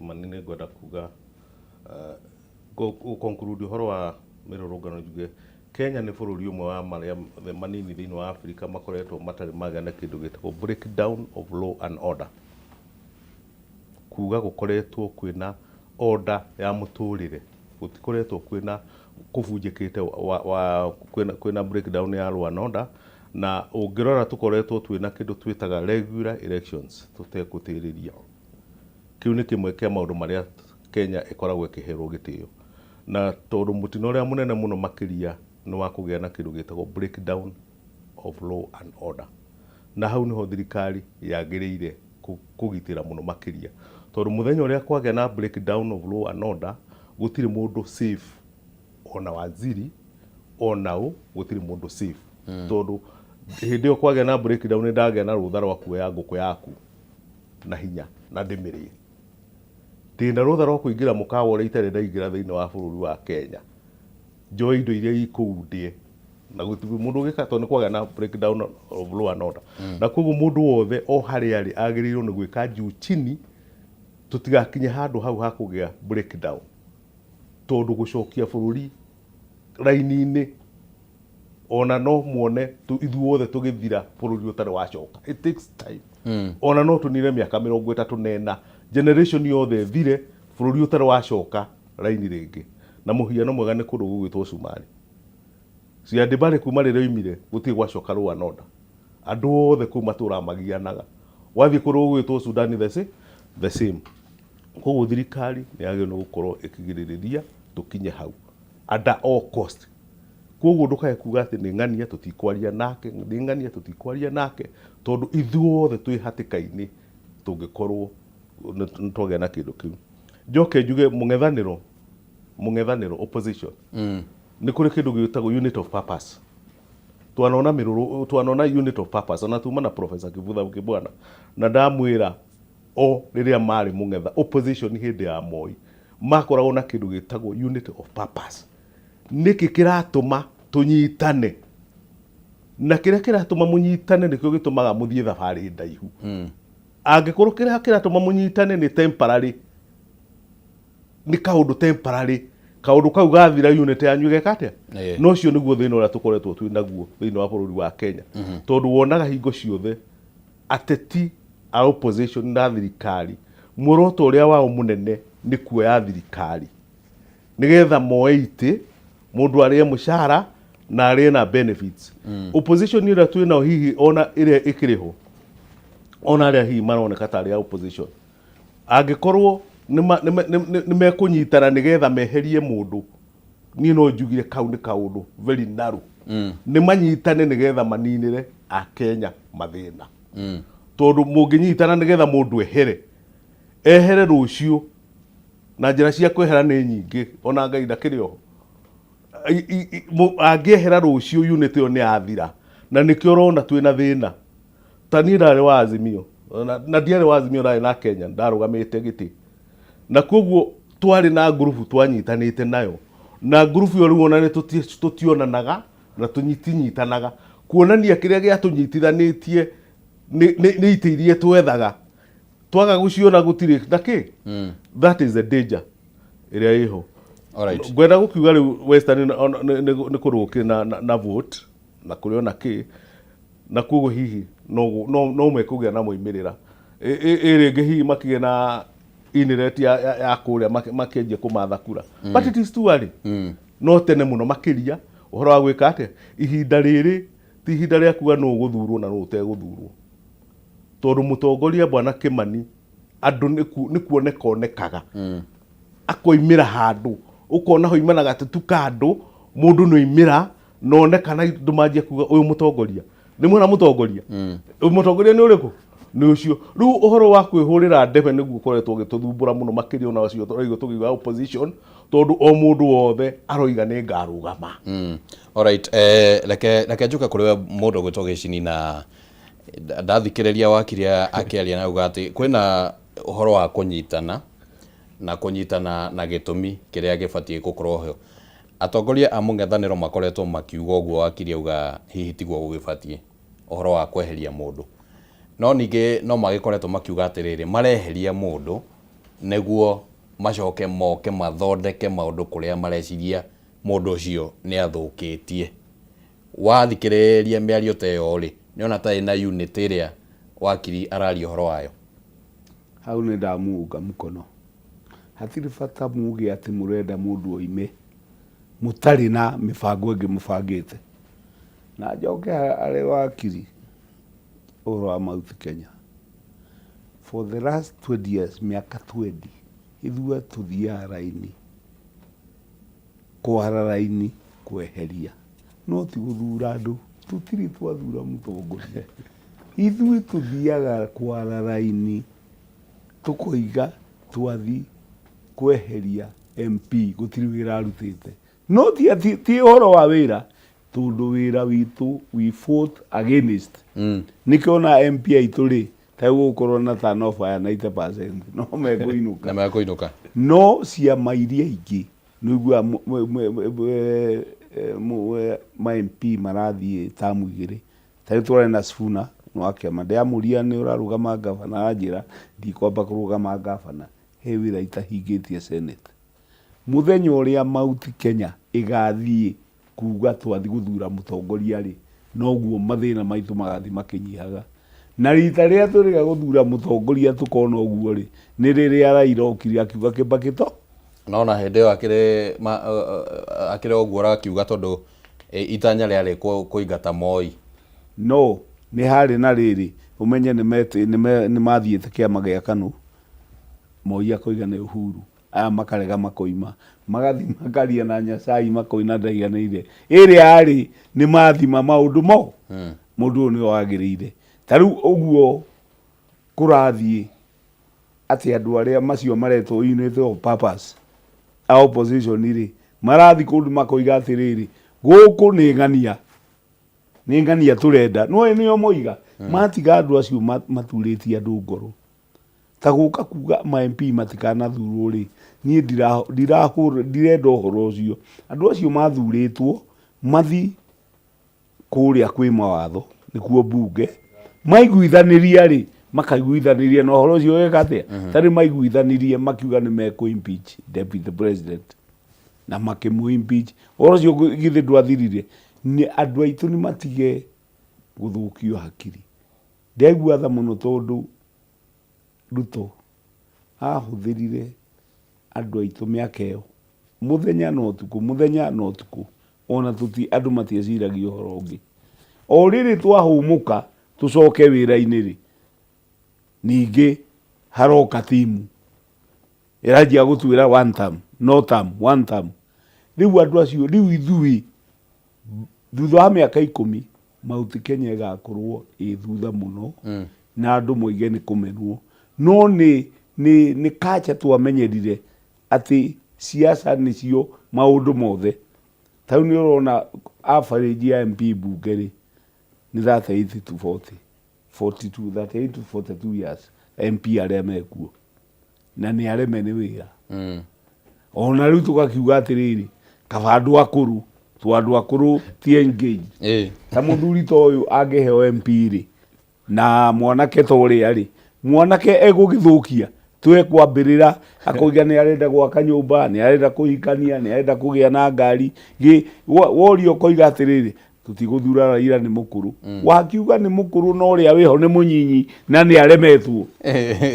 Kimani, nĩ ngwenda kuga gũ conclude ũhoro wa mĩrũrũngano, njuge Kenya nĩ bũrũri ũmwe wa marĩa manini thĩinĩ wa Afrika makoretwo matarĩ magĩa na kĩndũ gĩtagwo breakdown of law and order, kuga gũkoretwo kwĩna order ya mũtũrĩre, gũtikoretwo kwĩna kũbunjĩkĩte wa kwĩna breakdown ya law and order. Na ũngĩrora, tũkoretwo twĩna kĩndũ twĩtaga regular elections tũtekũtĩrĩria. Kĩu nĩ kĩmwe kĩa maũndũ marĩa Kenya ĩkoragwo ĩkĩherwo gĩtĩo, na tondũ mũtino ũrĩa mũnene mũno makĩria nĩ wa kũgĩa na kĩndũ gĩtagwo breakdown of law and order, na hau nĩho thirikari yagĩrĩire kũgitĩra mũno makĩria, tondũ mũthenya ũrĩa kwagĩa na breakdown of law and order, gũtirĩ mũndũ safe, ona waziri ona ũ, gũtirĩ mũndũ safe, tondũ hĩndĩ ĩyo kwagĩa na breakdown, nĩ ndagĩa na rũtha rwa kuoya ngũkũ yaku na hinya na ndĩmĩrĩe. Ndĩna rũtha rwa kũingĩra mũkawa ũrĩa itarĩ ndaingĩra thĩinĩ wa bũrũri wa Kenya, njoe indo iria i kũu ndĩe, na gũtirĩ mũndũ ũgĩka, tondũ nĩ kwagĩa na breakdown of law and order. Na koguo mũndũ wothe o harĩa arĩ agĩrĩirwo nĩ gwĩka juu chini tũtigakinye handũ hau ha kũgĩa breakdown, tondũ gũcokia bũrũri raini-inĩ, ona no muone ithuothe tũgĩthira bũrũri ũtarĩ wacoka. It takes time. Ona no tũnine mĩaka 34, generation yothe ĩthire bũrũri ũtarĩ wacoka raini rĩngĩ. Na mũhiano mwega nĩ kũndũ gũgwĩtwo Sumari. Siad Barre kuma rĩrĩa oimire, gũtirĩ gwacoka law and order, andũ othe kũu matũraga magianaga. Wathiĩ kũndũ gũgwĩtwo Sudan, the same. Koguo thirikari nĩ yagĩrĩirwo nĩ gũkorwo ĩkĩgirĩrĩria tũkinye hau under all cost. Koguo ndũkae kuga atĩ nĩ ng'ania tũtikwaria nake, nĩ ng'ania tũtikwaria nake, tondũ ithuothe twĩ hatĩka-inĩ tũngĩkorwo nĩ twagĩa na kĩndũ kĩu. Njoke njuge mũng'ethanĩro, opposition, nĩ kũrĩ kĩndũ gĩtagwo unit of purpose. Twanona mĩrũrũ, twanona unit of purpose, ona tuma na Professor Kivutha Kibwana, na ndamwĩra o rĩrĩa marĩ mũng'etha opposition hĩndĩ ya Moi, makoragwo na kĩndũ gĩtagwo unit of purpose. Nĩkĩ kĩratũma tũnyitane? Na kĩrĩa kĩratũma mũnyitane nĩkĩo gĩtũmaga mũthiĩ thabarĩ ndaihu. Angĩkorwo kĩrĩa kĩratũma mũnyitane nĩ temporary, nĩ kaũndũ temporary, kaũndũ kau gathira, unit yanyu ĩgeka atĩa? No ũcio nĩguo thĩna ũrĩa tũkoretwo twĩ naguo thĩinĩ wa bũrũri wa Kenya, tondũ wonaga hingo ciothe ateti a opposition na thirikari, muoroto ũrĩa wao mũnene nĩ kuoya thirikari nĩgetha moe itĩ, mũndũ arĩe mũcara na arĩe na benefits. Opposition ĩrĩa twĩ nao, hihi ona ĩrĩa ĩkĩrĩ ho, ona arĩa hihi maroneka tarĩ a opposition, angĩkorwo nĩ mekũnyitana nĩgetha meherie mũndũ, niĩ no njugire kau nĩ kaũndũ very narrow. Nĩ manyitane nĩgetha maninĩre akenya mathĩna, tondũ mũngĩnyitana nĩgetha mũndũ ehere, ehere rũciũ, na njĩra cia kwehera nĩ nyingĩ, ona Ngai ndakĩrĩ oho. Angĩehera rũciũ, unit ĩyo nĩ yathira, na nĩkĩo ũrona twĩna thĩna. Ta niĩ ndarĩ wa Azimio, na ndiarĩ wa Azimio, ndarĩ na Kenya, ndarũgamĩte gĩtĩ, na koguo twarĩ na ngurubu twanyitanĩte nayo, na ngurubu ĩyo rĩu ona nĩ tũtionanaga na tũtinyitanaga, kuonania kĩrĩa gĩatũnyitithanĩtie nĩ itĩ iria twethaga, twaga gũciona gũtirĩ na kĩ. That is the danger ĩrĩa ĩho. Ngwenda gũkiuga rĩu Western nĩ kũndũ gũkĩrĩ na vote na kũrĩ ona kĩ, na koguo hihi no mekũgĩa na moimĩrĩra ĩ rĩngĩ, hihi makĩgĩe na inlet ya kũrĩa makĩanjia kũmatha kura, but it is too early. No tene mũno makĩria ũhoro wa gwĩka atĩa. Ihinda rĩrĩ ti ihinda rĩa kuga nũ ũgũthurwo na nũ ũtegũthurwo, tondũ mũtongoria Bwana Kimani, andũ nĩ kuoneka onekaga akoimĩra handũ, ũkona hoimana gatetu ka andũ, mũndũ nĩ oimĩra na onekana, andũ manjia kuga ũyũ mũtongoria nĩ mwena mũtongoria, ũyũ mũtongoria nĩ ũrĩkũ, nĩ ũcio. Rĩu ũhoro wa kwĩhũrĩra ndebe nĩguo ũkoretwo ũgĩtũthumbũra mũno makĩria, ona acio tũraigua tũkiuga opposition, tondũ o mũndũ wothe aroiga nĩ ngarũgama. Alright, reke njuke kũrĩ we mũndũ ũgwĩtwo Gĩcini, na ndathikĩrĩria wakiri akĩaria na auga atĩ kwĩna ũhoro wa kũnyitana na kũnyitana na gĩtũmi kĩrĩa gĩbatiĩ gũkorwo ho. Atongoria a mũng'ethanĩro makoretwo makiuga ũguo, wakiri auga hihi tiguo gũgĩbatiĩ ũhoro wa kweheria mũndũ, no ningĩ no magĩkoretwo makiuga atĩrĩrĩ, mareheria mũndũ Nĩguo macoke moke mathondeke maũndũ kũrĩa mareciria mũndũ ũcio nĩ athũkĩtie. Wathikĩrĩria mĩario ta ĩyo rĩ, nĩona ta ĩna unity ĩrĩa wakiri araria ũhoro wayo? Hau nĩ ndamuunga mũkono. Hatirĩ bata muge atĩ mũrenda mũndũ oime mũtarĩ na mĩbango ĩngĩ mũbangĩte. Na njoke harĩ wakiri ũhoro wa Mount Kenya. For the last 20 years, mĩaka 20, ithuĩ tũthiaga raini, kwara raini kweheria, no ti gũthura andũ. Tũtirĩ twathura mũtongoria. Ithuĩ tũthiaga kwara raini tũkoiga twathi kweheria MP gũtirĩ wĩra arutĩte. No ti ati ti ũhoro wa wĩra, tondũ wĩra witũ we fought against. Nĩkĩo ona MP aitũ rĩ, ta gũgũkorwo na turnover ya 90% no mekũinũka. Na mekũinũka. No ciama iria ingĩ nĩũiguaga ma MP marathiĩ tamu igĩrĩ. Ta rĩu twarĩ na Sifuna nĩ wa kĩama, ndĩramũria nĩ ũrarũgama ngabana, aranjĩra ndikwamba kũrũgama ngabana, he wĩra itahingĩtie Senate. Mũthenya ũrĩa Mount Kenya ĩgathiĩ kuga twathi gũthura mũtongoria rĩ, noguo mathĩna maitũ magathiĩ makĩnyihaga. Na rita rĩrĩa twĩrĩga gũthura mũtongoria tũkona ũguo rĩ, nĩ rĩrĩa Raila okire akiuga Kibaki to. No na hĩndĩ ĩyo akĩrĩ akĩrĩ ũguo ũrakiuga tondũ itanya rĩarĩ kũingata Moi. No nĩ harĩ na rĩrĩ, ũmenye nĩ mathiĩte kĩama gĩa KANU, Moi akoiga nĩ Uhuru, aya makarega makoima, magathiĩ makaria na Nyasaye makoina ndaiganĩire. Ĩrĩa yarĩ nĩ mathima maũndũ mo, mũndũ ũyũ nĩwe wagĩrĩire. Ta rĩu ũguo kũrathiĩ atĩ andũ arĩa macio maretwo unity of purpose a opposition rĩ, marathiĩ kũndũ makoiga atĩrĩrĩ, gũkũ nĩ ng'ania, nĩ ng'ania tũrenda. No nĩo moiga, matiga andũ acio maturĩtie andũ ngoro. Ta gũka kuga ma MP matikanathurwo rĩ, niĩ ndirenda ũhoro ũcio. Andũ acio mathurĩtwo mathi kũrĩa kwĩ mawatho, nĩkuo mbunge, maiguithanĩria rĩ, makaiguithanĩria na ũhoro ũcio ũgeka atĩa? Tarĩ maiguithanirie makiuga nĩ mekũ impeach deputy president na makĩmũ impeach. Ũhoro ũcio githĩ ndwathirire? Nĩ andũ aitũ nĩ matige gũthũkio hakiri. Ndĩraigua tha mũno tondũ Ruto ahũthĩrire andũ aitũ mĩaka ĩyo mũthenya na ũtukũ, mũthenya na ũtukũ, ona tũti andũ matieciragia ũhoro ũngĩ. O rĩrĩ twahũmũka tũcoke wĩra-inĩ rĩ, ningĩ haroka timu ĩranjia gũtwĩra one term, no term, one term. Rĩu andũ acio, rĩu ithuĩ thutha wa mĩaka 10 Mount Kenya ĩgakorwo ĩ thutha mũno na andũ moige nĩ kũmenwo. No nĩ culture twamenyerire atĩ siasa nĩcio maũndũ mothe. Ta rĩu nĩ ũrona average ya MP mbunge rĩ nĩ 38 to 40, 42, 38 to 42 years MP arĩa mekuo na nĩ areme nĩ wĩra. Ona rĩu tũgakiuga atĩrĩrĩ, kaba andũ akũrũ, to andũ akũrũ ti engaged. Ta mũthuri ta ũyũ angĩheo MP rĩ, na mwanake ta ũrĩa rĩ, mwanake egũgĩthũkia twekwambĩrĩra akoiga nĩ arenda gwaka nyũmba, nĩ arenda kũhikania, nĩ arenda kũgĩa na ngari. Woria ũkoiga atĩrĩrĩ, tũtigũthura Raila nĩ mũkũrũ. Wakiuga nĩ mũkũrũ na ũrĩa wĩho nĩ mũnyinyi na nĩ aremetwo.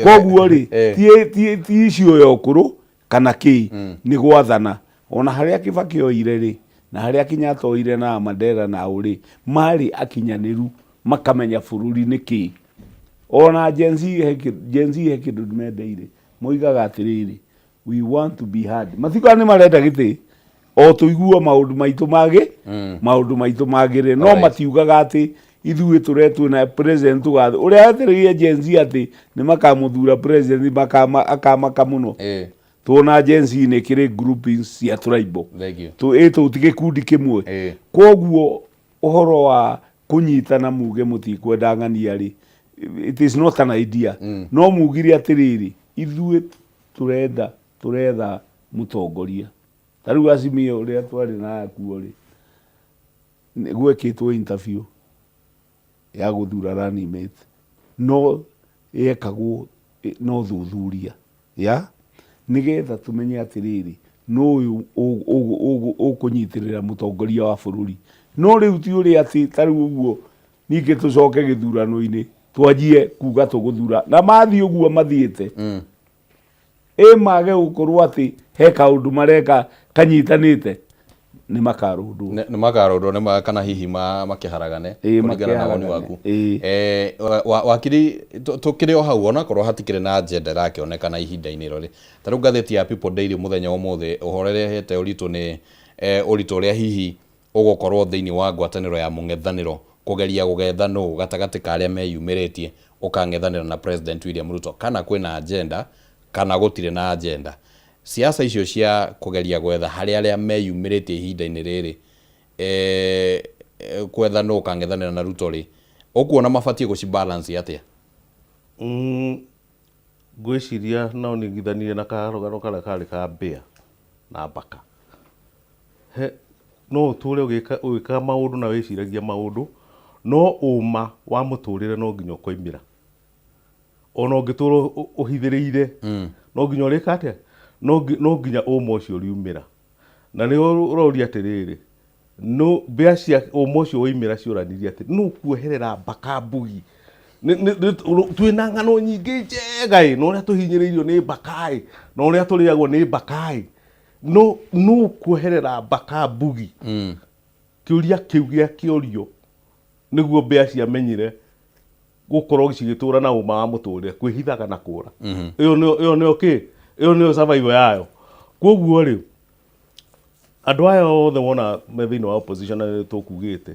Koguo rĩ, ti icio ya ũkũrũ kana kĩ, nĩ gwathana. Ona harĩa Kibaki oire rĩ, na harĩa Kenyatta oire na Mandela nao rĩ, marĩ akinyanĩru makamenya bũrũri nĩ kĩ. Ona Gen Z Gen Z he kĩndũ mendeire, moigaga atĩrĩrĩ, we want to be heard. Matiugaga nĩ marenda gĩtĩ, o tũigue maũndũ maitũ magĩ, maũndũ maitũ magĩrĩre. No matiugaga atĩ ithuĩ tũretwo na president tũgathe. Ũrĩa etereire Gen Z atĩ nĩ makamũthura president akamaka mũno. Tuona Gen Z nĩ kĩrĩ groupings cia tribal. Thank you. Tũ ti gĩkundi kĩmwe. Koguo ũhoro wa kũnyitana muge mũtikwenda ng'ania rĩ, it is not an idea. No mugire atĩrĩrĩ, ithuĩ tũrenda tũretha mũtongoria. Ta rĩu Azimio ũrĩa twarĩ na kuo rĩ, gwekĩtwo interview ya gũthura running mate, no yekagwo no thuthuria ya Nĩgetha tũmenye atĩrĩrĩ, nũ ũyũ ũkũnyitĩrĩra mũtongoria wa bũrũri. No rĩu ti ũrĩa atĩ ta rĩu ũguo ningĩ tũcoke gĩthurano-inĩ twanjie kuga tũgũthura na mathiĩ ũguo mathiĩte ĩ mage gũkorwo atĩ he kaũndũ mareka kanyitanĩte nĩ makarũndwo. Nĩ makarũndwo nĩ kana hihi makĩharagane kũringana na woni waku. Eh, wakiri tũkĩrĩ o hau onakorwo hatikĩrĩ na agenda ĩrakĩonekana ihinda-inĩ rĩrĩ ta rĩu ngathĩti ya People Daily mũthenya wa ũmũthĩ ũhoro ũrĩa ĩhete ũritũ nĩ ũritũ ũrĩa hihi ũgũkorwo thĩinĩ wa ngwatanĩro ya mũng'ethanĩro kũgeria gũgetha nũ gatagatĩ ka arĩa meyumĩrĩtie ũkang'ethanĩra na President William Ruto kana kwĩna agenda kana gũtirĩ na agenda. Siasa icio cia kũgeria gwetha harĩ arĩa meyumĩrĩtie ihinda-inĩ rĩrĩ gwetha nũ ũkang'ethanĩra na Ruto rĩ, ũkuona mabatiĩ gũci balance atĩa? Ngwĩciria no ningithanie na karũgano karĩa karĩ ka mbĩa na mbaka. He, no ũtũre ũgĩka ũgĩkaga maũndũ na wĩciragia maũndũ, no ũma wa mũtũrĩre no nginya ũkoimĩra. Ona ũngĩtũra ũhithĩrĩire, no nginya ũrĩka atĩa? No nginya ũma ũcio ũriumĩra. Na nĩho ũroria atĩrĩrĩ, no mbĩa cia ũma ũcio woimĩra cioranirie atĩ nũ kuoherera mbaka mbugi. Twĩna ng'ano nyingĩ njega ĩ, na ũrĩa tũhinyĩrĩirio nĩ mbaka ĩ, na ũrĩa tũrĩagwo nĩ mbaka ĩ. No nũ kuoherera mbaka mbugi? Kĩũria kĩu gĩakĩũrio nĩguo mbĩa ciamenyire gũkorwo cigĩtũra na ũma wa mũtũrĩre, kwĩhithaga na kũra. Ĩyo nĩyo ĩyo nĩyo kĩ? Ĩyo nĩyo survival yayo. Koguo rĩ, andũ aya othe wona me thĩinĩ wa opposition na nĩ tũkugĩte,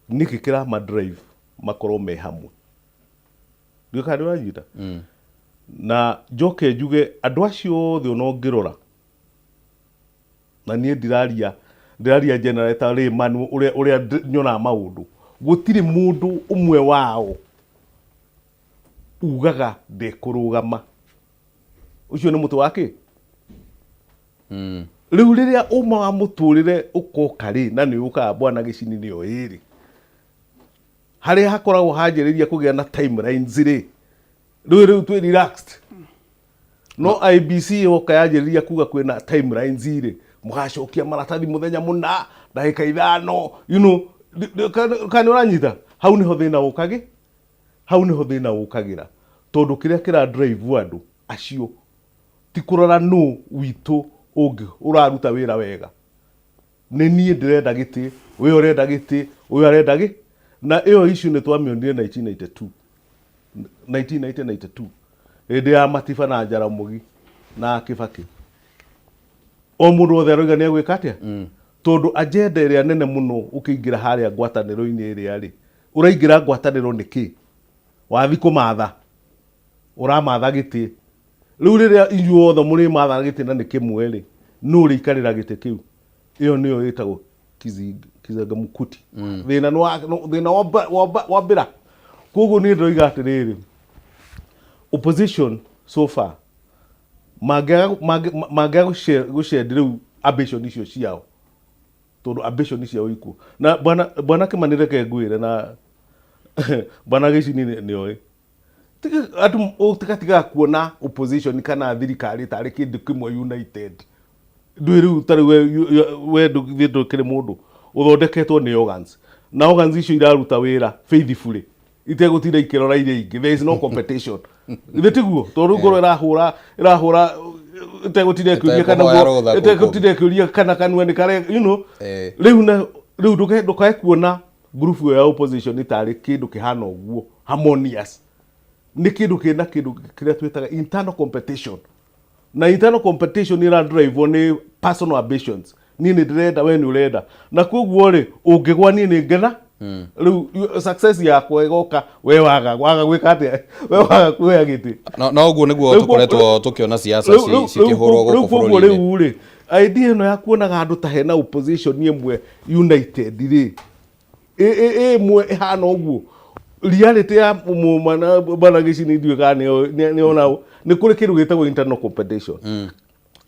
nĩkĩ kĩrama drive makorwo me hamwe? Ndiũĩ kana nĩũranyita? Na njoke njuge andũ acio othe ona ũngĩrora, na niĩ ndiraria ndiraria general ta layman ũrĩa ũrĩa nyonaga maũndũ, gũtirĩ mũndũ ũmwe wao ugaga ndekũrũgama. Ũcio nĩ mũtĩ wa kĩ? Rĩu rĩrĩa ũma wa mũtũrĩre ũkoka rĩ, na nĩ ũkaga bwana gĩcini nĩyo ĩrĩ, harĩa hakoragwo hanjĩrĩria kũgĩa na timelines rĩ, rĩu rĩu twĩ relaxed. No IBC yoka yanjĩrĩria kuga kwĩna timelines rĩ, mũgacokia maratathi mũthenya mũna, ndagĩka 5, you know, kana nĩ ũranyita? Hau nĩho thĩna ũkagĩ, hau nĩho thĩna ũkagĩra. Tondũ kĩrĩa kĩra drive andũ acio ti kũrora nũ witũ ũngĩ ũraruta wĩra wega. Nĩ niĩ ndĩrenda gĩtĩ, we ũrenda gĩtĩ, ũyũ arenda gĩ. Na ĩyo issue nĩ twamĩonire 1992. 1992 hĩndĩ ya Matiba na Jaramogi na Kibaki. O mũndũ wothe aroiga nĩ egwĩka atĩa? Tondũ agenda ĩrĩa nene mũno ũkĩingĩra harĩa ngwatanĩro-inĩ ĩrĩa rĩ, ũraingĩra ngwatanĩro nĩkĩ? Wathi kũmatha, ũramatha gĩtĩ. Rĩu rĩrĩa inyuothe mũrĩmatha gĩtĩ na nĩ kĩmwe rĩ, nũ ũrĩikarĩra gĩtĩ kĩu? Ĩyo nĩyo ĩtagwo kizangamkuti. Thĩna nĩ wa thĩna wambĩra. Koguo niĩ ndĩroiga atĩrĩrĩ, opposition so far mangĩaga gũshed rĩu ambition icio ciao, tondũ ambition ciao ikuo. Na bwana Kĩmani reke ngwĩre na bwana Gĩcini nĩoĩ. Andũ ũtigatigaga kuona opposition kana thirikari tarĩ kĩndũ kĩmwe united. Ndũĩ rĩu tarĩ we ndũgĩthiĩ ndũkĩrĩ mũndũ ũthondeketwo nĩ organs. Na organs icio iraruta wĩra faithfully. Itegũtinda ikĩrora iria ingĩ. There is no competition. Githĩ tiguo? Tondũ rĩu ngorwo ĩrahũra ĩrahũra ĩtegũtinda ĩkĩũria kana Ĩtekũhoya rũtha kũu ĩtegũtinda ĩkĩũria kana kanua nĩ kare, you know. Rĩu na rĩu ndũkae kuona group ĩyo ya opposition tarĩ kĩndũ kĩhana ũguo harmonious. Nĩ kĩndũ kĩna kĩndũ kĩrĩa twĩtaga internal competition. Na internal competition ĩra drive nĩ personal ambitions. Niĩ nĩ ndĩrenda, we nĩ ũrenda. Na koguo rĩ, ũngĩgwa niĩ nĩ ngena. Rĩu success yakwa ĩgoka, we waga gwĩka atĩa? We waga kuoya gĩtĩ. No ũguo nĩguo tũkoretwo tũkĩona siasa cikĩhũrwo gũkũ koguo bũrũri-inĩ. Rĩu rĩ, idea ĩno ya kuonaga andũ ta hena opposition ĩmwe united rĩ, ĩmwe ĩhana ũguo. Reality ya bwana Gĩcini ndiũĩ kana nĩona, nĩ kũrĩ kĩndũ gĩtagwo internal competition.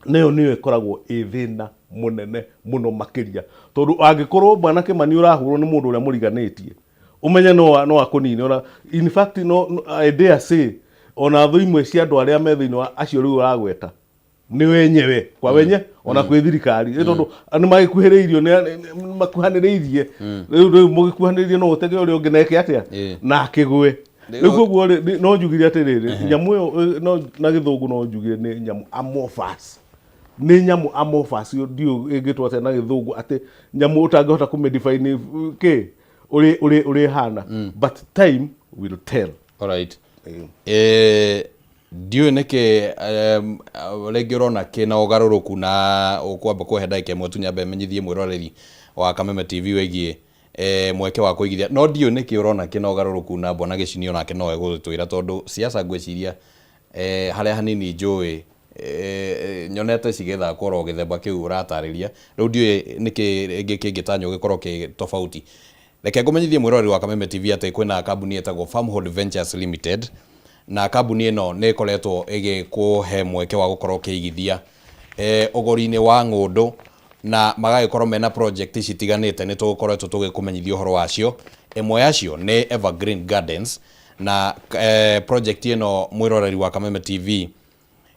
Nayo nĩyo ĩkoragwo ĩ thĩna mũnene mũno makĩria. Tondũ angĩkorwo bwana Kĩmani ũrahũrwo nĩ mũndũ ũrĩa mũriganĩtie, ũmenye no akũnine. Ona, in fact, no, no, I dare say, ona thũ imwe cia andũ arĩa me thĩinĩ wa acio rĩu ũragweta, Nĩ wenyewe kwa wenye ona kwĩ thirikari, nĩ tondũ nĩ magĩkuhĩrĩirio, nĩ makuhanĩrĩirie. Rĩu mũgĩkuhanĩrĩirie no ũtege ũrĩa ũngĩ na eke atĩa? Na akĩgwe. Rĩu koguo rĩ, no njugire atĩrĩrĩ, nyamũ ĩyo no na Gĩthũngũ no njugire nĩ nyamũ amorphous, nĩ nyamũ amorphous. Ndiũ ĩngĩtwo atĩa na Gĩthũngũ, atĩ nyamũ ũtangĩhota kũmĩdefine kĩ ũrĩ ĩhana, but time will tell. Alright. Ndiũĩ nĩkĩ rĩngĩ ũrona kĩna ũgarũrũku, na ũkwamba kũhe ndagĩka ĩmwe tu nyambe menyithie mwĩroreri wa Kameme TV wĩgiĩ mweke wa kũigithia, no ndiũĩ nĩkĩ ũrona kĩna ũgarũrũku, na Bwana Gĩcini onake no egũgĩtwĩra, tondũ siasa ngwĩciria harĩa hanini njũĩ nyonete cigĩthakwo oro gĩthemba kĩu ũratarĩria. Rĩu ndiũĩ nĩkĩ rĩngĩ kĩngĩtanywo gĩkorwo kĩ tofauti. Reke ngũmenyithie mwĩroreri wa Kameme TV atĩ kwĩna kambuni ĩtagwo Farmhold Ventures Limited, na kambuni ĩno nĩ ĩkoretwo ĩgĩkũhe mweke wa gũkorwo ũkĩigithia ũgũri-inĩ wa ng'ũndũ, na magagĩkorwo mena project citiganĩte. Nĩ tũkoretwo tũgĩkũmenyithia ũhoro wacio. Ĩmwe yacio nĩ Evergreen Gardens, na project ĩno, mwĩroreri wa Kameme TV,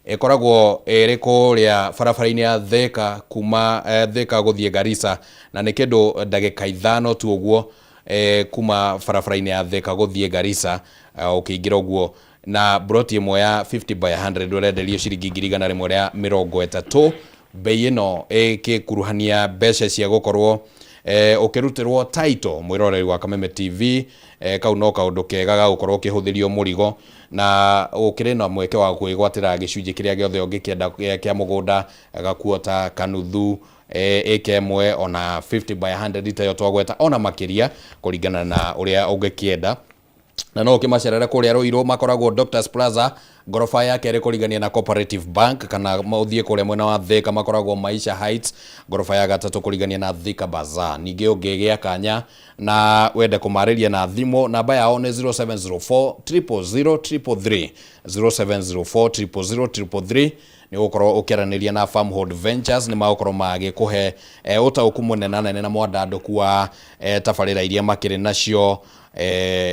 ĩkoragwo ĩrĩ kũrĩa barabara-inĩ ya Thika, kuma Thika gũthiĩ Garissa, na nĩ kĩndũ ndagĩka 5 tu ũguo kuma barabara-inĩ ya Thika gũthiĩ Garissa ũkĩingĩra ũguo. Na broti ĩmwe ya 50 by 100 ũrenderio ciringi 130,000. Bei ĩno ĩkĩkuruhania mbeca cia gũkorwo ũkĩrutĩrwo title. Mwĩroreri wa Kameme TV, kau no kaũndũ kega ga gũkorwo ũkĩhũthĩrio mũrigo, na ũkĩrĩ na mweke wa kwĩgwatĩra gĩcunjĩ kĩrĩa gĩothe ũngĩkĩenda kĩa mũgũnda, gakuota kanuthu, ĩka ĩmwe, ona 50 by 100 ta ĩyo twagweta, ona makĩria kũringana na ũrĩa ũngĩkĩenda. Na no ũkĩmacerere kũrĩa Ruiru, makoragwo Doctors Plaza, ngoroba ya kerĩ kũrigania na Cooperative Bank, kana ũthiĩ kũrĩa mwena wa Thika, makoragwo Maisha Heights, ngoroba ya gatatũ kũrigania na Thika Bazaar. Ningĩ ũngĩgĩa kanya na wende kũmarĩria na thimũ, namba yao nĩ 0704 000 333, 0704 000 333. Nĩ ũgũkorwo ũkĩaranĩria na Farmhold Ventures, nĩ magũkorwo magĩkũhe ũtaũku mũnene nene na mwandandũku wa tabarĩra iria makĩrĩ nacio.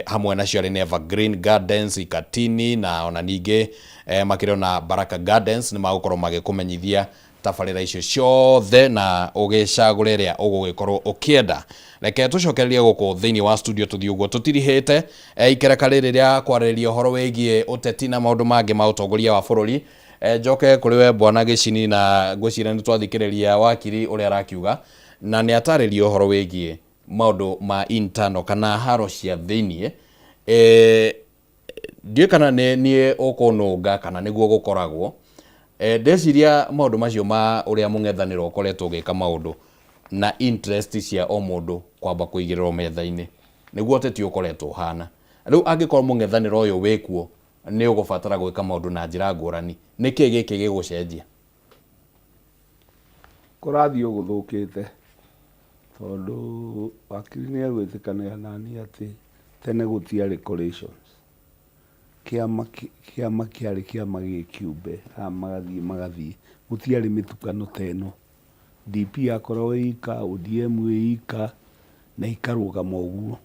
Hamwe nacio arĩ nĩ Evergreen Gardens, Ikatini, na ona ningĩ makĩrĩ ona Baraka Gardens. Nĩ magũkorwo magĩkũmenyithia tabarĩra icio ciothe na ũgĩcagũre ĩrĩa ũgũgĩkorwo ũkĩenda. Reke tũcokererie gũkũ thĩinĩ wa studio, tũthiĩ ũguo tũtirihĩte ikereka rĩrĩ rĩa kwarĩrĩria ũhoro wĩgiĩ ũteti na maũndũ mangĩ ma ũtongoria wa bũrũri. Njoke kũrĩ we Bwana Gĩcini, na ngwĩciria nĩ twathikĩrĩria wakiri ũrĩa arakiuga, na nĩ atarĩria ũhoro wĩgiĩ maũndũ ma internal kana haro cia thĩiniĩ. Ndiũĩ kana nĩ niĩ ũkũnũnga kana nĩguo gũkoragwo. Ndeciria maũndũ macio ma ũrĩa mũng'ethanĩro ũkoretwo ũgĩka maũndũ na interest cia o mũndũ kwamba kũigĩrĩrwo metha-inĩ, nĩguo ũteti ũkoretwo ũhana rĩu. Angĩkorwo mũng'ethanĩro ũyũ wĩkuo nĩ ũgũbatara gwĩka maũndũ na njĩra ngũrani, nĩkĩ gĩkĩ gĩgũcenjia? Kũrathiĩ ũgũthũkĩte, tondũ wakiri nĩ egwĩtĩkanĩra nani atĩ tene gũtiarĩ coalitions. Kĩama kĩarĩ kĩama gĩ kĩũmbe, aya magathiĩ magathiĩ, gũtiarĩ mĩtukano ta ĩno. DP yakoragwo ĩ ika, ODM ĩ ika, na ikarũgama ũguo.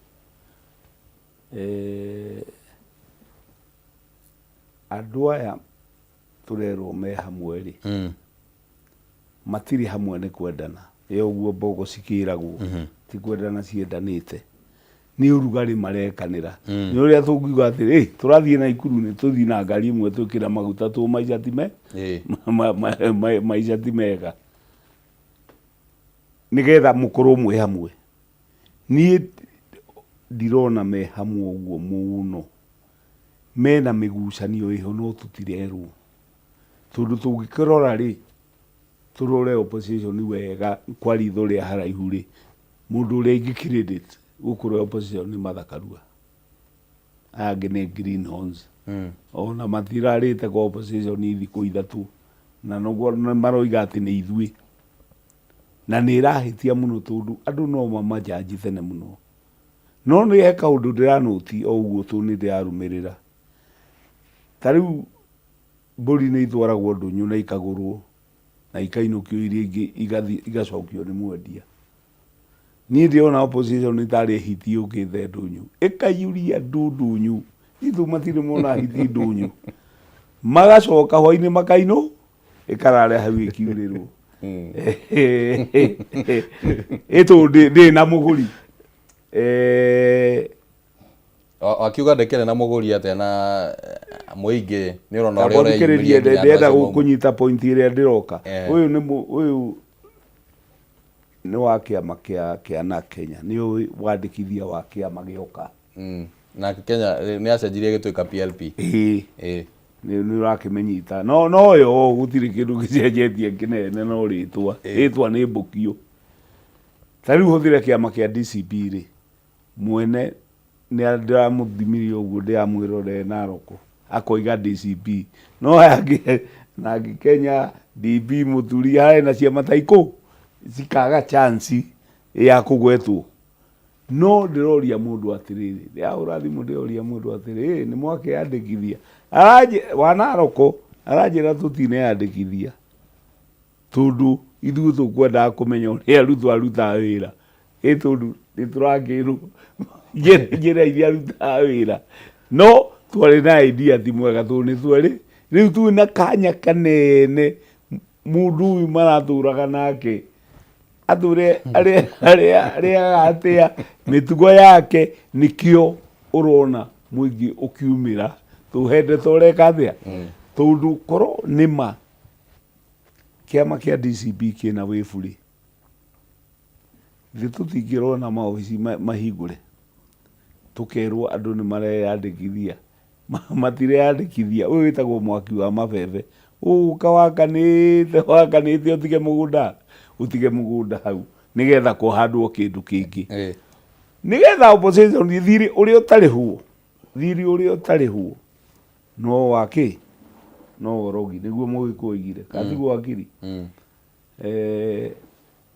Andũ aya tũrerwo me hamwe rĩ, matirĩ hamwe nĩ kwendana. Ĩ ũguo mbogo cikĩragwo, ti kwendana ciendanĩte, nĩ ũrugarĩ marekanĩra. Nĩ ũrĩa tũngiuga atĩ ĩ tũrathiĩ Naikuru, nĩ tũthiĩ na ngari ĩmwe, twĩkĩra maguta tũ maica ti me maica ti mega, nĩgetha mũkorwo mwĩ hamwe. Niĩ ndirona me hamwe ũguo mũno, mena mĩgucanio ĩho no tũtirerwo, tondũ tũngĩkĩrora rĩ, tũrore opposition wega kwa ritho rĩa haraihu rĩ, mũndũ ũrĩa ingĩ credit gũkũ opposition nĩ Martha Karua, aya angĩ nĩ greenhorns. Ona matirarĩte kwa opposition thikũ 3, na noguo maroiga atĩ nĩ ithuĩ, na nĩ ĩrahĩtia mũno, tondũ andũ no mamajanji tene mũno. No nĩ he kaũndũ ndĩranũti o ũguo tũ nĩ ndĩrarũmĩrĩra. Ta rĩu mbũri nĩ itwaragwo ndũnyũ na ikagũrwo na ikainũkio, iria ingĩ igathiĩ igacokio nĩ mwendia. Niĩ ndĩrona opposition nĩ tarĩ hiti yũkĩte ndũnyũ ĩkaiyũria andũ ndũnyũ ithu matirĩ mona hiti ndũnyũ, magacoka hwainĩ makainũ. Ĩkarare hau ĩkiurĩrwo. Ĩtũ ndĩ na mũgũri. Akiuga ndĩkĩrĩ na mũgũri atĩa na mũingĩ nĩ ũrona ũrĩa Kamba ũthikĩrĩrie ũreyumĩria nginya andũ ndĩrenda acio mauma. kũnyita point ĩrĩa ndĩroka. Ũyũ nĩ ũyũ nĩ wa kĩama kĩa na Kenya, nĩ ũĩ wandĩkithia wa kĩama gĩoka. Na Kenya nĩ acenjirie gĩtuĩka PLP. Ĩĩ. Nĩ ũrakĩmĩnyita no no yo gũtirĩ kĩndũ gĩcenjetie kĩnene no rĩtwa rĩtwa nĩ mbũkio. Ta rĩu hũthĩre kĩama kĩa DCP rĩ, mwene nĩ ndĩramũthimire ũguo ndĩramwĩrorere Naroko akoiga DCP, no aya angĩ na Kenya DP Mũturi harĩ na ciama ta ikũ cikaga chance ya kũgwetwo. No ndĩroria mũndũ atĩrĩrĩ, ndĩrahũra thimũ ndĩroria mũndũ atĩrĩrĩ, nĩ mwakĩyandĩkithia? Wa Naroko aranjĩra tũtineyandĩkithia tondũ ithuĩ tũkwendaga kũmenya ũrĩa Ruto arutaga wĩra. Ĩ tondũ nĩ tũrakĩrwo njĩra iria arutaga wĩra, no twarĩ na idea ti mwega tondũ nĩ twerĩ rĩu twĩna kanya kanene mũndũ ũyũ maratũraga nake atũre arĩaga atĩa mĩtugo yake, nĩkĩo ũrona mũingĩ ũkiumĩra tũhende ũreka atĩa, tondũ korwo nĩma kĩama kĩa DCP kĩna wĩburi ithuĩ tũtingĩrona maobici mahingũre tũkerwo andũ nĩ mareyandĩkithia, matireyandĩkithia. Ũyũ wĩtagwo mwaki wa mabebe, ũgũka wakanĩte wakanĩte ũtige mũgũnda, ũtige mũgũnda hau nĩgetha kũhandwo kĩndũ kĩngĩ, nĩgetha opposition thirĩ ũrĩa ũtarĩhwo, thirĩ ũrĩa ũtarĩhwo no wakĩ no orogi, nĩguo Mũgĩkũyũ oigire katiguo wakiri.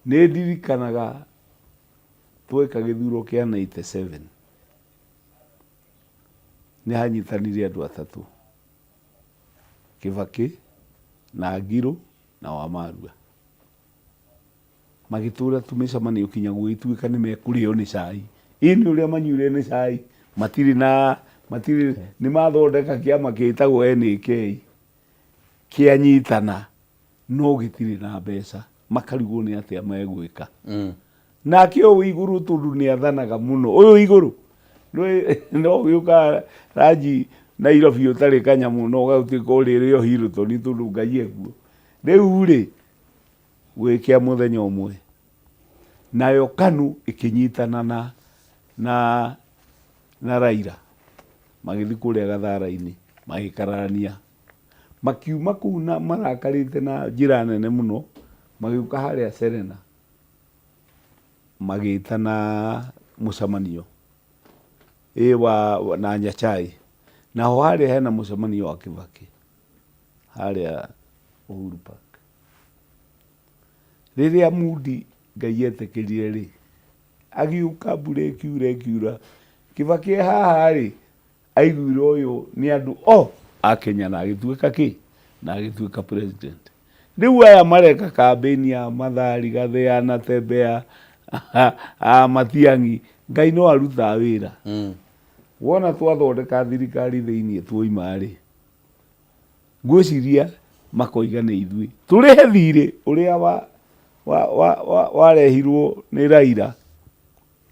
Nĩ ndirikanaga tweka gĩthuro kĩa 97 nĩ hanyitanire andũ atatũ, Kĩbakĩ na Ngirũ na Wamarua, magĩtũra tũmĩcemanio kinya gũgĩtuĩka nĩ mekũrĩo nĩ cai. Ĩ nĩ ũrĩa manyuire nĩ cai, matirĩ na matirĩ nĩ mathondeka kĩama gĩtagwo NAK kĩanyitana no gĩtirĩ na mbeca, makarigwo nĩ atĩa megwĩka. Nake ũyũ wĩ igũrũ tondũ nĩ athanaga mũno, ũyũ wĩ igũrũ no gĩũka ranji Nairobi ũtarĩ kanyamũ no ũgatuĩka ũrĩrĩo Hilton tondũ Ngai ekuo. Rĩu rĩ gwĩkĩa mũthenya ũmwe nayo KANU ĩkĩnyitana na Raila magĩthiĩ kũrĩa Gathara-inĩ magĩkararania, makiuma kũu na marakarĩte na njĩra nene mũno, magĩũka harĩa Serena magĩtana mũcemanio ĩ wa na Nyachae, naho harĩa hena mũcemanio wa Kibaki harĩa Uhuru Park. Rĩrĩa Mudi Ngai etĩkĩrire rĩ, agĩũka mbura ĩkiura ĩkiura, Kibaki e haha rĩ, aiguire ũyũ nĩ andũ o a Kenya na agĩtuĩka kĩ? Na agĩtuĩka president. Rĩu aya mareka kambĩini ya Mathari, Gathea, Natembeya, a Matiang'i, Ngai no arutaga wĩra. Wona twathondeka thirikari thĩiniĩ tuoima rĩ, ngwĩciria makoiga nĩ ithuĩ tũrĩhe thirĩ ũrĩa warehirwo nĩ Raila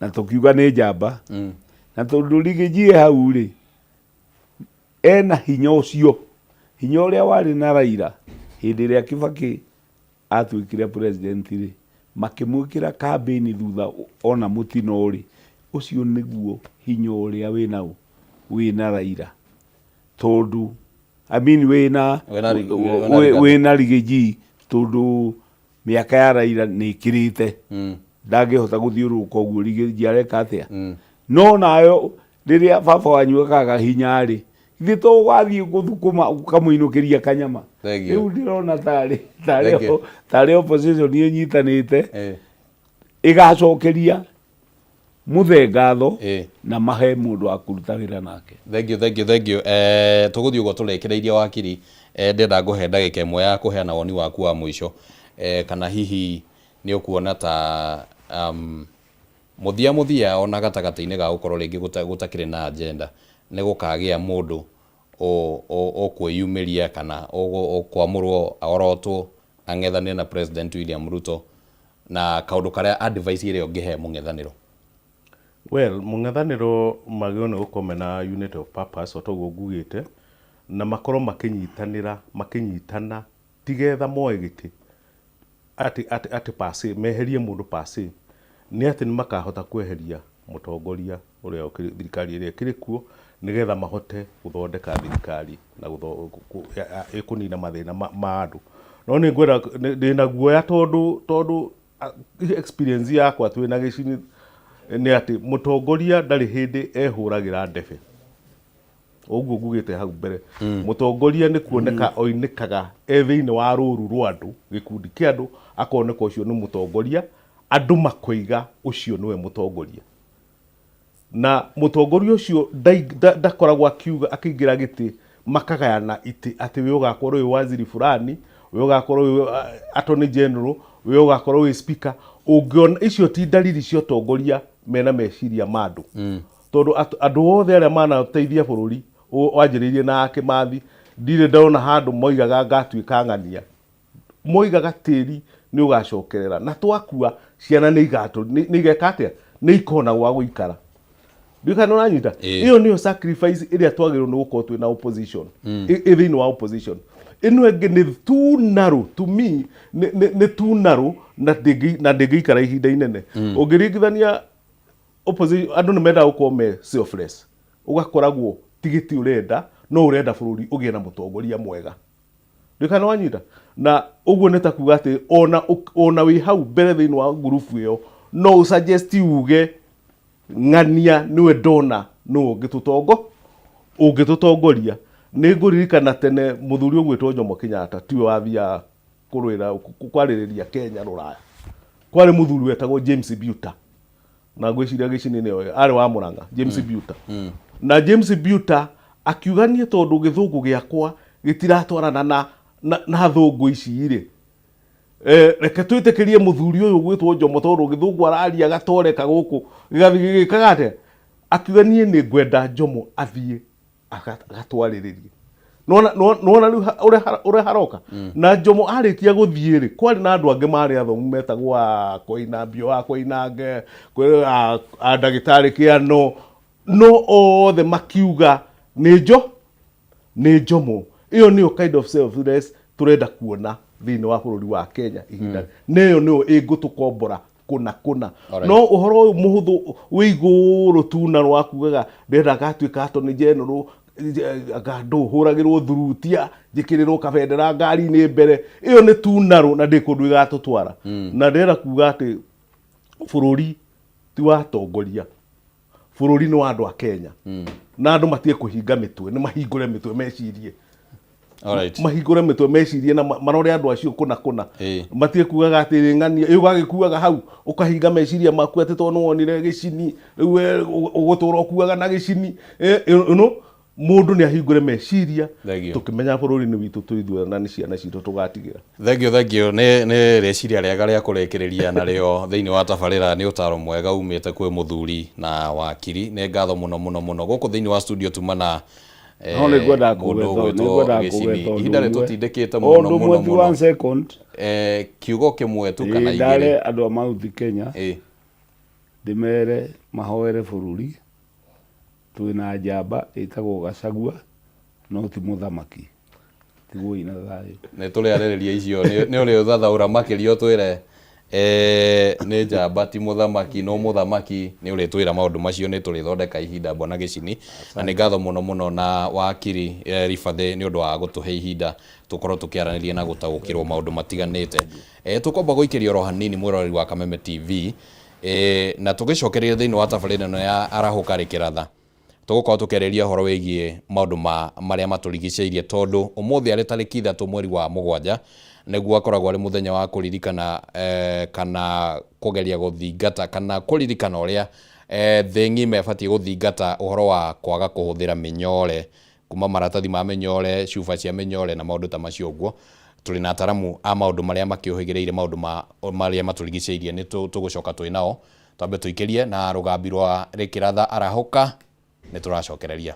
na tũkiuga nĩ njamba, na tondũ Riggy hau rĩ ena hinya ũcio, hinya ũrĩa warĩ na Raila hĩndĩ ĩrĩa Kibaki atuĩkire president rĩ, makĩmwĩkĩra kambĩini thutha ona mũtino rĩ, ũcio nĩguo hinya ũrĩa wĩna wĩna Raila, tondũ I mean wĩna wĩna Riggy G, tondũ mĩaka ya Raila nĩ ĩkĩrĩte, ndangĩhota gũthiũrũrũka ũguo Riggy G areka atĩa. No nayo rĩrĩa baba wanyu akaga hinya rĩ, ithuĩ to wathiĩ gũthukũma ũkamũinũkĩria kanyama. Rĩu ndĩrona tarĩ tarĩ opposition ĩnyitanĩte ĩgacokeria mũthee ngatho na mahe mũndũ wa kũruta wĩra nake. Thank you, thank you, thank you. Tũgũthiĩ ũguo tũrĩkĩrĩirie wakiri, ndĩrenda ngũhe ndagĩka ĩmwe ya kũheana woni waku wa mũico, kana hihi nĩ ũkuona ta mũthia mũthia ona gatagatĩ-inĩ ga gũkorwo rĩngĩ gũtakĩrĩ na agenda nĩ gũkagĩa mũndũ Ũkwĩyumĩria kana ũkwamũrwo orotwo ang'ethanĩre na President William Ruto, na kaũndũ karĩa, advice ĩrĩa ũngĩhe mũng'ethanĩro? Well, mũng'ethanĩro magĩrĩirwo nĩ gũkorwo mena unity of purpose, o toguo ngugĩte, na makorwo makĩnyitanĩra, makĩnyitana, tigetha moe gĩtĩ atĩ per se meherie mũndũ per se, nĩ atĩ nĩ makahota kweheria mũtongoria ũrĩa ũkĩrĩ, thirikari ĩrĩa ĩkĩrĩ kuo, nĩgetha mahote gũthondeka thirikari na ĩkũnina mathĩna ma andũ. No nĩ ngwenda, ndĩna guoya tondũ experience yakwa twĩna gĩcini nĩ atĩ mũtongoria ndarĩ hĩndĩ ehũragĩra ndebe. Ũguo ngugĩte hau mbere, mũtongoria nĩ kuoneka oinĩkaga e thĩinĩ wa rũru rwa andũ, gĩkundi kĩa andũ, akoneka ũcio nĩ mũtongoria, andũ makoiga ũcio nĩwe mũtongoria. Na mũtongoria ũcio ndakoragwo akiuga akĩingĩra gĩtĩ makagayana itĩ atĩ we ũgakorwo wĩ waziri fulani, we ũgakorwo wĩ attorney general, we ũgakorwo wĩ speaker. Ũngĩona icio ti ndariri cia ũtongoria mena meciria ma andũ, tondũ andũ othe arĩa manateithia bũrũri, wanjĩrĩirie na Kĩmathi, ndirĩ ndona handũ moigaga ngatuĩka ng'ania. Moigaga tĩri nĩ ũgacokerera na twakua ciana nĩ igatũ nĩ igeka atĩa, nĩ ikona gwa gũikara. Ndiũĩ kana nĩ ũranyita. Ĩyo nĩyo sacrifice ĩrĩa twagĩrĩirwo nĩ gũkorwo twĩ na opposition, ĩ thĩinĩ wa opposition. Ĩno ĩngĩ nĩ too narrow to me, nĩ too narrow na ndĩngĩikara ihinda inene. Ũngĩringithania opposition, andũ nĩ mendaga gũkorwo me selfless, ũgakoragwo ti gĩtĩ ũrenda, no ũrenda bũrũri ũgĩe na mũtongoria mwega. Ndiũĩ kana wanyita. Na ũguo nĩ ta kuga atĩ ona wĩ hau mbere thĩinĩ wa ngurubu ĩyo, no ũsuggest uge ng'ania nĩwe ndona nĩwe ũngĩtũtongoria. Nĩ ngũririkana tene mũthuri ũgwĩtwo Jomo Kenyatta tiwe wathiaga kũrũĩra, kwarĩrĩria Kenya rũraya. Kwarĩ mũthuri wetagwo James Biuta, na ngwĩciria gĩcini nĩyo arĩ wa Murang'a, James Biuta. Na James Biuta akiuga, niĩ tondũ gĩthũngũ gĩakwa gĩtiratwarana na thũngũ ici rĩ, reke twĩtĩkĩrie mũthuri ũyũ gwĩtwo Jomo, tondũ gĩthũngũ araria gatoreka gũkũ gĩgathiĩ gĩgĩkaga atĩa. Akiuga, niĩ nĩ ngwenda Jomo athiĩ agatwarĩrĩrie. Nona rĩu ũrĩa haroka na Jomo arĩkia gũthiĩ rĩ, kwarĩ na andũ angĩ marĩ athomu metagwo a Koinambio, a Koinange, kwĩ a ndagĩtarĩ Kĩano, no othe makiuga nĩ Jomo. Ĩyo nĩyo kind of selfless tũrenda kuona thĩinĩ wa bũrũri wa Kenya ihinda, na ĩyo nĩyo ĩngũtũkombora kũna kũna. No ũhoro ũyũ mũhũthũ wĩ igũrũ tuna rwa kugaga ndĩrenda ngatuĩka attorney general, anga ndũhũragĩrwo thurutia, njĩkĩrĩrwo kabendera ngari-inĩ mbere, ĩyo nĩ tunarũ na ndĩ kũndũ ĩgatũtwara. Na ndĩrenda kuga atĩ bũrũri ti wa atongoria, bũrũri nĩ wa andũ a Kenya, na andũ matige kũhinga mĩtwe, nĩ mahingũre mĩtwe mecirie. Mahingũre mĩtwe mecirie na marore andũ acio kũna kũna. Matige kugaga atĩ ng'ania ĩ ũgagĩkuaga hau ũkahinga meciria maku atĩ tondũ nĩwonire gĩcini, rĩu we ũgũtũra ũkuaga na gĩcini. No mũndũ nĩ ahingũre meciria. Thank you. Tũkĩmenya bũrũri-inĩ witũ twĩ ithuothe na nĩ ciana citũ tũgatigĩra. Thank you, thank you. Nĩ rĩciria rĩega rĩa kũrĩkĩrĩria narĩo thĩinĩ wa tabarĩra. Nĩ ũtaro mwega umĩte kwĩ mũthuri na wakiri. Nĩ ngatho mũno mũno mũno. Gũkũ thĩinĩ wa studio tuma na No nĩ ngwendaga mũndũ kũgweta, nĩ ũgwĩtwo ngwendaga Gĩcini. kũgweta ũndũ Ihinda ũmwe. rĩtũtindĩkĩte mũno Ũndũ mũno ũmwe tu, mũno. one second. Kiugo kĩmwe tu kana Ĩĩ, igĩrĩ. Ndare andũ a Mount Kenya, ndĩmere mahoere bũrũri. Twĩna njamba ĩtagwo Gachagua, no ti mũthamaki. Tigwoi na thayũ. Nĩ tũrĩarĩrĩria icio, nĩ ũrĩ ũthathaũra makĩria, ũtwĩre nĩ njamba ti mũthamaki, no mũthamaki nĩ ũrĩtwĩra maũndũ macio. Nĩ tũrĩthondeka ihinda, bwana Gĩcini. Na nĩ ngatho mũno mũno na wakiri Ribathĩ nĩ ũndũ wa gũtũhe ihinda tũkorwo tũkĩaranĩria na gũtaũkĩrwo maũndũ matiganĩte. Tũkwamba gũikĩria oro hanini, mwĩroreri wa Kameme TV, na tũgĩcokereria thĩinĩ wa tabarĩra ĩno ya Arahũka Rĩkĩratha, tũgũkorwo tũkĩarĩria ũhoro wĩgiĩ maũndũ ma marĩa matũrigicĩirie, tondũ ũmũthĩ arĩ tarĩki 3 mweri wa 7 nĩguo akoragwo arĩ mũthenya wa kũririkana kana kũgeria gũthingata kana kũririkana ũrĩa thĩ ng'ima ĩbatiĩ gũthingata ũhoro wa kwaga kũhũthĩra mĩnyore, kuma maratathi ma mĩnyore, cuba cia mĩnyore na maũndũ ta macio. Ũguo tũrĩ na ataramu a maũndũ marĩa makĩũhĩgĩrĩire maũndũ ma marĩa matũrigicĩirie. Nĩ tũgũcoka twĩ nao. Twambe tũikĩrie na rũgambi rwa Rĩkĩratha Arahũka. Nĩ tũracokereria.